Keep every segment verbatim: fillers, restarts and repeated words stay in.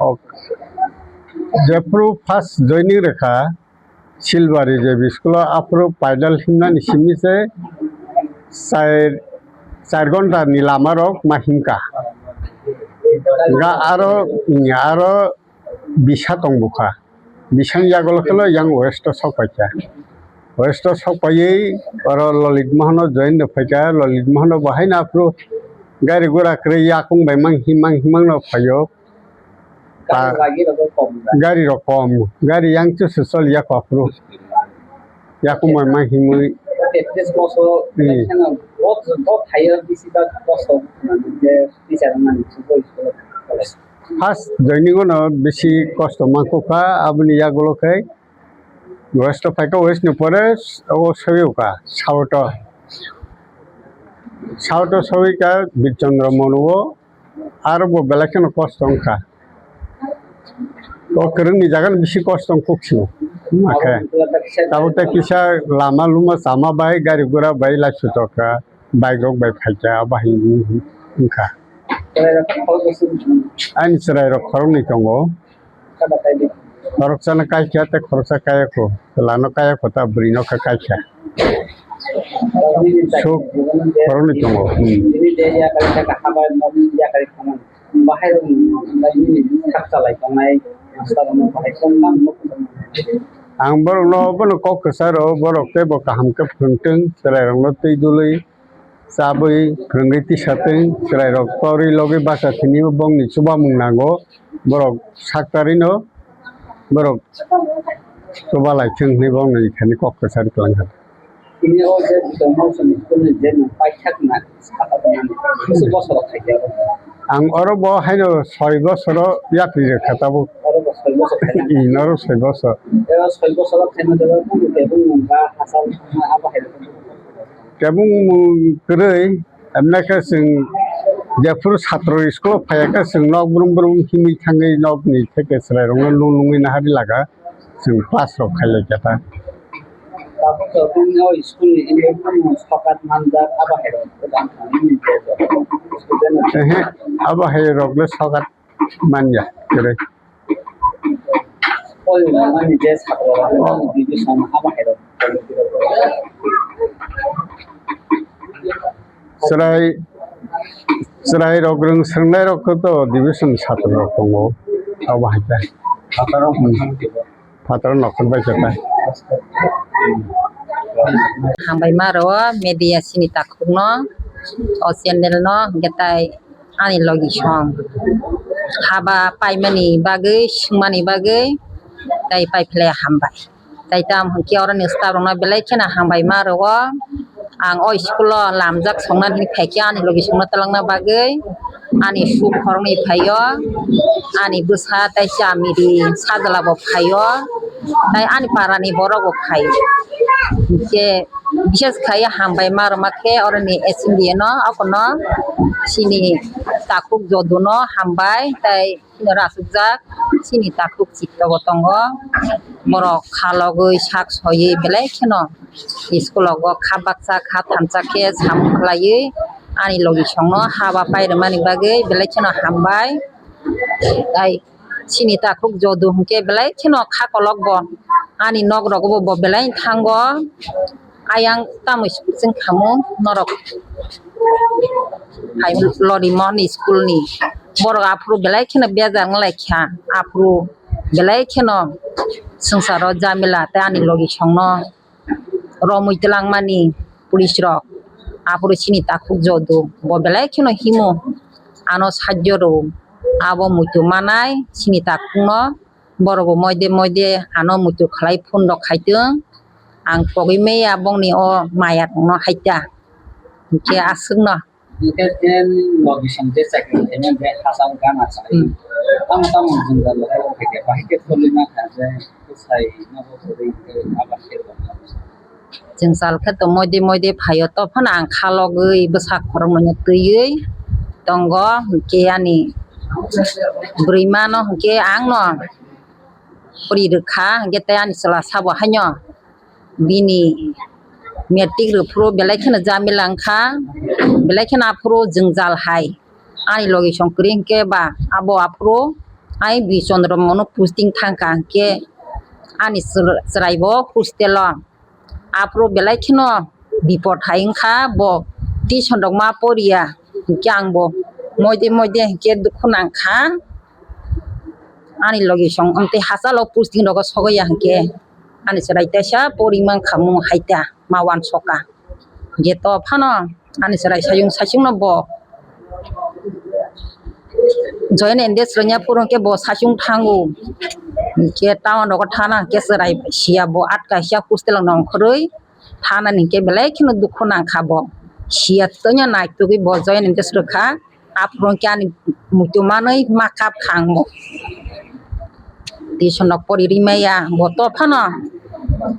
Ok. Jephru first joining rwkha Silbari J B school o, aphuru paidal himnani simi se char, char ghonta ni lama rok ma himkha. Ga aro, aro bisa tong bukha. Bisani yagulo kheno yang west o sok paikha. West o sok paiwi oro Lolit Mohan o join rw phaikha. Lolit Mohan o bo haino aphuru gari gura kwrwi yakung bai mang himang himang no phaio. Gari rok kom. Gari rok kom. Gari yang chusu choli ya kho aphuru. Yakung bai mang himwi. Tetrish bosor, hmm, election o vote, vote thaiyo bisi bak bosor, je teacher mani, school, college. First joining o no bisi kosto mankha, aboni yagulo khe west o phaikha, west ni pore o soyokha south o. South o soyokha Birchandra Monu o, aro bo belai kheno kosto wngkha. O kwrwngni jaga no bisi kosto wngkha khe. Abo tei kisa lama luma chama bai gari gura bai lai sujokha. Bike rok bai phaikha, abo hai wngkha. Ani chwrai rok khoroknwi tongo. Khoroksa no kaikha tei khoroksa kayakho. Chwla no kayakho ta bwrwi no kha kaikha. Suk khoroknwi tongo. Hmm. Ang borok no bono kok kwcharo borok tei bo kaham khe phwrwngtwng, chwrai rok no twi dului. Chabwi phwrwngwi tisatwng, chwrairok torwi logwi bacha thwinwi bongni chubamung nango, borok saktarwino borok chuba laithwng hwnwi bongni thani kok kwchari kwlangkha. Tini o je Bidya Mahal Soni school ni je nwng paithak na saka tongnani, bwswk bosoro khaikhe abo? Ang oro bo haino soi bosoro yapri rwkha tabuk. Oro bo soi bosor khaina? Oro soi bosor. Oro soi bosoro khaina jora kunu kebeng nwng ba hachal abo hai rwkha? Kebeng mung kwrwi, emne khe chwng jephuru satro school o phaiya khe chwng nok brum brum himwi thangwi nokni theke chwrairokno nung nungwi nahari laga chwng class rok khailai kha ta. Tabuk to tongni o school ni wngwi tamo sokat manjak abo hai rok kwbang thangwi nini je jora student rok. Ehe, abo hai rok le sokat manya kwrwi. Chwrai, chwrai rok rwng swrwngnai rok to division satro rok tongo. Abo hai khe. Phataro nokhor bai khe ta. Hambai ma rwo media sini takhuk no, o channel no, hwnkhe tai ani logi song haba paimani bagwi, swngmani bagwi, tai paiphlai hambai. Tai tamo hwnkhe oroni staff rokno belai kheno hambai ma rwo. Ang o school o lamjak songna hinwi phaikhe ani logi songno twlangna bagwi, ani suk khoroknwi phaio, ani bwsa tai chamiri sajla bo phaio, tai ani para ni borok bo phaio. Hwnkhe bishes khai hambai ma rwma khe oroni assembly no, okono chini takhuk jodu no hambai tai. Chini rasukjak, chini takhuk chitto bo tongo. Borok kha logwi sak soiwi belai kheno school o kha baksa kha thamsa khe samung khlaiwi ani logi songno haba pairwmani bagwi belai kheno hambai. Tai chini takhuk jodu hwnkhe belai kheno kha kolok bo. Ani nok rogo bo, bo belai thango. Ayang tamo swng khamu norok hai lorimo ni school ni. Borok aphuru belai kheno bejak wng lai kha. Aphuru belai kheno swngcharo jamila tei ani logi songno romwi twlangmani police rok. Aphuru chini takhuk jodu bo belai kheno himo, ano sajyo rw. Abo muitu manai chini takhukno. Borok bo moide moide ano muitu khlai phone rok khaitwng. Ang pogwi maya bongni o maya tongno haita. Hinkhe aswkno. Hinkhe jen logi song je chakri khaimani je hachal gana chai. Hmm. Tamo tamo jwngjal rok khaikhe bahai khe tholima kha je bwsai nogo kwrwi khe abo khe tongkha. Jwngjal khe to moide moide phaio, to phano ang khalogwi bwsa khoroknwi twiwi tongo, hinkhe ani bwrwimano hinkhe angno pori rwkha, hinkhe tei ani chwla sabo haino bini metric rwphuru belai kheno jamila wngkha, belai kheno aphuru jwngjal hai ani logi song kwrwi hinkhe ba abo aphuru ai Bichandra Mono posting thangkha hinkhe ani chwra-, chwraibo hostel o. Aphuru belai kheno bipot hai wngkha, bo tuition rok ma poriya, hinkhe ang bo moide moide hinkhe dukhu nangkha. Ani logi song amtwi hachalo posting rogo sogwi ya hinkhe ani chwrai teisa pori mankha mung haita ma uansukha. Hinkhe to phano ani chwrai sayung saichung no bo join and des rwnya phuru hinkhe bo saichung thango. Hinkhe town rogo thana hinkhe chwrai siya bo atka siya hostel o nongkhorwi. Thanani hinkhe belai kheno dukhu nangkha bo. Siya twino naitugwi bo join and des rwkha. Aphuru hinkhe ani muitu manwi ma kap kha ang bo. Tuition rok pori rimaya bo to phano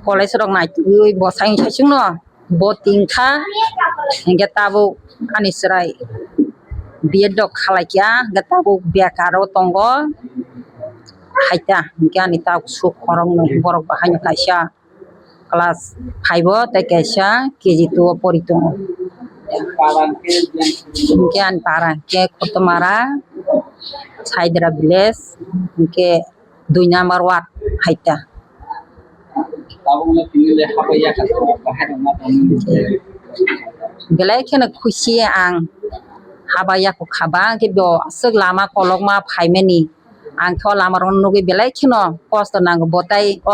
college rok naitugwi bo sayung saichung no. Bo tingkha, hinkhe tabuk ani chwrai B Ed rok khalai kha, hinkhe tabuk bekar o tongo. Haita, hinkhe ani tabuk suk khoroknwi borok bo haino kaisa class five o tei kaisa K G two o pori tongo. Hinkhe ani para hinkhe Kotomara, Saidra village, hinkhe dui number ward haita. Belai kheno khusi ang haba yakho kha ba, hwnkhe bo aswk lama kolokma phaimani. Ang khe o lama rok nugwi belai kheno kosto nango, bo tai o